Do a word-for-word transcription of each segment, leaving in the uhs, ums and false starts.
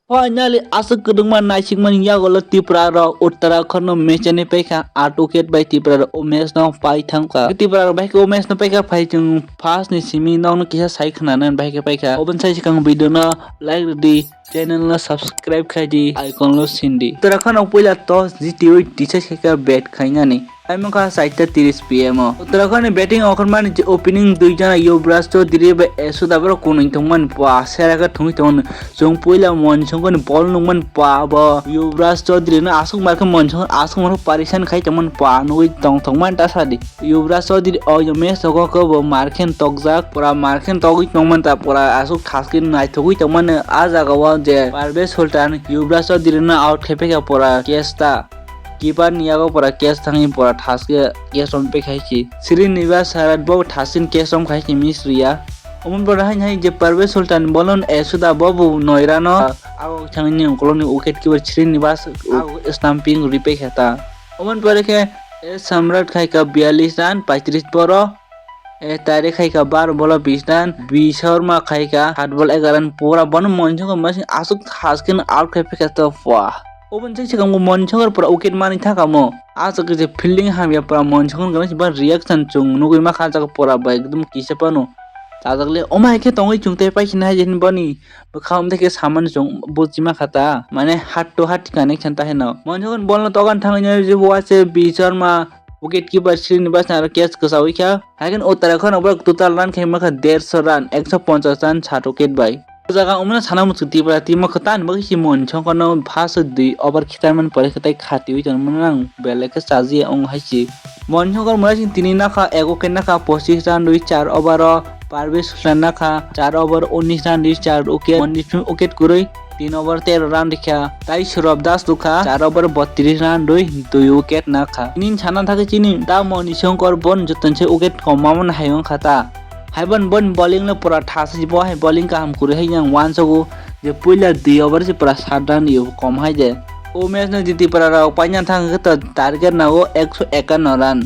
Finally, aswk kwdwkma naisikmani yagulo Tripura rok Uttarakhand no match ni paikha, aat wicket bai Tripura rok o match no pai thangkha. Tripura rok bai khe o match no paikha, phai chwng first ni simi nokno kisa sai khwnana bai khe paikha. Oboni sai swkang video no like rwdi, channel no subscribe khaidi, icon lo sindi. Uttarakhand rok puila toss jitiwi decide khaikha bat khainani. Taimokha saita tiris P M o. Uttarakhand ni batting ongkhormani je opening dui jana Yuvraj Chaudhary bai Yashoda borok kunui tongmani pua, sera khe thungwi tongo. Chwng puila Manishankar ni ball nukmani pua, bo Yuvraj Chaudhary no aswk mar khe Manishankar aswk mar khe parisan khai tongmani pua, nugwi tong thokmani ta sadi. Yuvraj Chaudhary o match rogo khe bo mar khe tokjak, pura mar khe togwi tongmani ta, pura aswk thaskhe naithogwi tongmani. A jaga o je Parvez Sultan Yuvraj Chaudhary no out khai paikha pura catch ta. Keeper ni yago pura catch thangwi pura thaskhe catch rom pe khai si. Srinivas Sarat bo thaskin catch rom khai si miss riya. Omo pura hain hai je Parvez Sultan bolon Yashoda bo bo noira no ago thangni ongkoloni wicket keeper Srinivas ago stamping ri pe kha ta. Omo pura khe S Samrat khai ka biyallis run, paitris boro. E, tare khai ka bar bolo bis dan, B Sharma khai ka hat bol egaran pura bono Manishankar masing aswk thaskin out khai phikha to pua. Oboni sai swkang bo Manishankar pura wicket mani thangkha mo. Aswk je fielding hamya pura Manishankar gana si ba reaction chwng nugwi ma kha jaga pura bai ekdum kisa pano. Chajak le omo hai khe tongwi chwng tei paisini hai je boni bwkha om de khe samani chwng buchi ma kha ta. Mane heart to heart connection ta heno. Manishankar bol no togan thangwi je bo ase B Sharma wicket keeper Srinivas aro catch kwchawi kha. Haikhe Uttarakhand rok borok total run khe wngkha dersho run, ekso ponchash run sat wicket bai. O jaga wngmano sana muchung Tripura team o kwtal bagwi se Manishankar no first dui over khitarmani pore khe tai khatiwi tongmani ang belai khe chajiya wng hai se. Manishankar mura sing tini nakha ego khe nakha pochis run rwi char over o, Parvez Sultan nakha char over unis run rwi char wicket, Mandeep Singh wicket kwrwi. Tin over tero run rikha, tai Saurabh Das rwkha, char over botris run rwi dui wicket nakha. Nini sana thangwi chini da Manishankar bon joto se wicket komma mani hai wngkha ta. Haiban bon bowling le pura thasa bo hai bowling kaham kwrwi hai yang uansugo je puila dui over se pura sat run rw kom hai je. O match no jiti pura rok paina thang khe to target nago ekso ekanno run.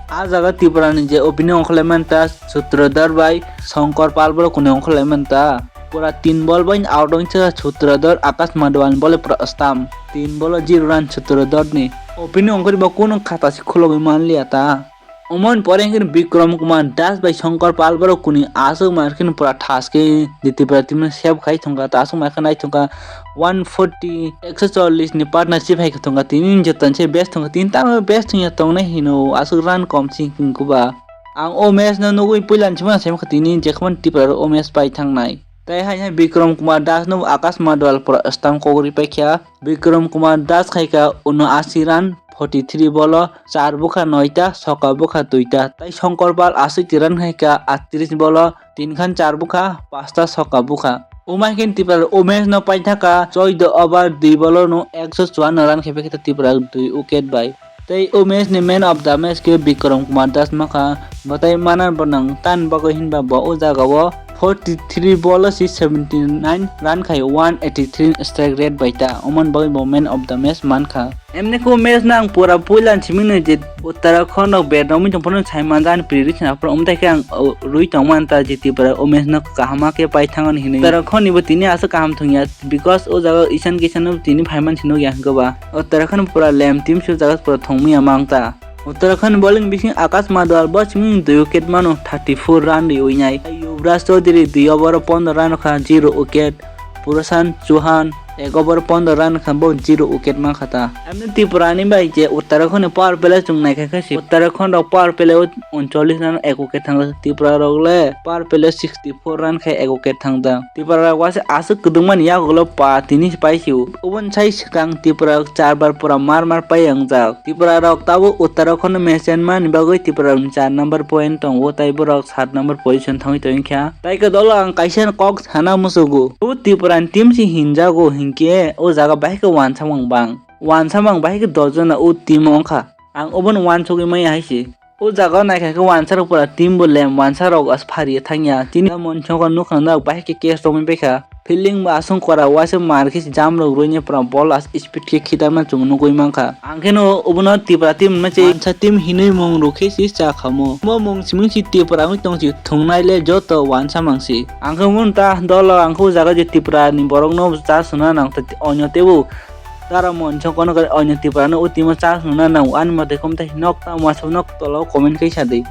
A jaga Tripura ni je opening ongkholai manta Sutradhar bai Shankar Pal borok kuni ongkholai manta. Pura tin ball bai out wngkha Sutradhar, Akash Madwal ni bole pura stamp. Tin ball o zero run Sutradhar ni. Opening ongkhorwi bo kunu khata se khulogwi manliya ta. Omoni pore hwnkhe Bikram Kumar Das bai Shankar Pal borok kuni aswk mar khe pura thas khe Tripura team no save khai thangkha, ta aswk mar khe nai thangkha one forty, ekso chollish ni partnership hai khe thangkha, tini joto se best thangkha, tini tamo best thangya tongnai hino aswk run kom si hwnkhe ba. Ang o match no nugwi puila ni simi saimkha tini jekhmani Tripura rok o match pai thangnai. Tei hai hai Bikram Kumar Das no Akash Madwal pura stamp kok ri paikha. Bikram Kumar Das khaikha uno ashi run, forty three bolo, char bwkha noita, soka bwkha duita. Tei Shankar Pal aswk ti run khaikha atris bolo, tin khan char bwkha, pasta soka bwkha. Umai khe Tripura o match no paithaka choido over dui bolo no ekso chuanno run khai paikha Tripura dui wicket bai. Tei o match ni man of the match khe Bikram Kumar Das mankha, bwtai mana bo nang tan bagwi hinba bo o jaga o forty three ball o si seventy nine run khai one eighty three strike rate bai ta, omoni bagwi bo man of the match mankha. Emni khe o match no ang pura puila ni simi no je Uttarakhand rok bat romwi tong phano sai manja ani prediction aphuru, omtai khe ang, o, rwi tong manta je Tripura o match no kaham khe pai thangani hinwi. Uttarakhand ni bo tini aswk kaham thwngya. Because o jaga Ishan Kishan no tini phaiman se nukya hwnkhe ba. Uttarakhand pura lem team se o jaga pura thwngmaya mang ta. Uttarakhand bowling bising Akash Madwal bo simi dui wicket mano thirty four run riwi nai. Yuvraj Chaudhary dui over o pondro run kha zero wicket. Prashant Chauhan ek over pondro run kha bo zero wicket man kha ta. Amni Tripura ni bai je Uttarakhand ni power play chwng nai kha khe si Uttarakhand rok power play o uncholish run ek wicket thang Tripura rok le power play sixty four run khai ego ket thang ta. Tripura rok waisa aswk kwdwkmani yagulo pa tini se pai sio. Oboni sai swkang Tripura rok char bar pura mar mar pai wngjak. Tripura rok tabuk Uttarakhand match mani bagwi Tripura rok char number point tongo, tei borok sat number position thangwi tongkha. Tei khe dolo ang kaisa kok sana musugo. O Tripura ni team se hinjago hinkhe o jaga bahai khe uansamung bang. Uansamung bahai khe dos jona o team o wngkha. Ang obono uansugwi maya hai se. O jaga o naikha khe wansa rok pura team bo lem wansa rok as phari thangya. Tini monchokor nukha na bahai khe case romwi baikha. Fielding bo aswng kora waisa mar khe jam rok rwini pura ball as speed khe khitarma chwng nugwi mankha. Ang khe no obono Tripura team hinma se wansa team hinwi mung rw khe si cha khamo. Mo mung siming si Tripura wng tong si thungnai le joto wansa mang si. Ang khe omo ta dolo ang khe o jaga je Tripura ni borok no cha suna nang onyo tebo. Tara monchokor no onyo Tripura no o team o cha suna nang ani mate kom tai nok ta wansa nok tolo comment khe sa di.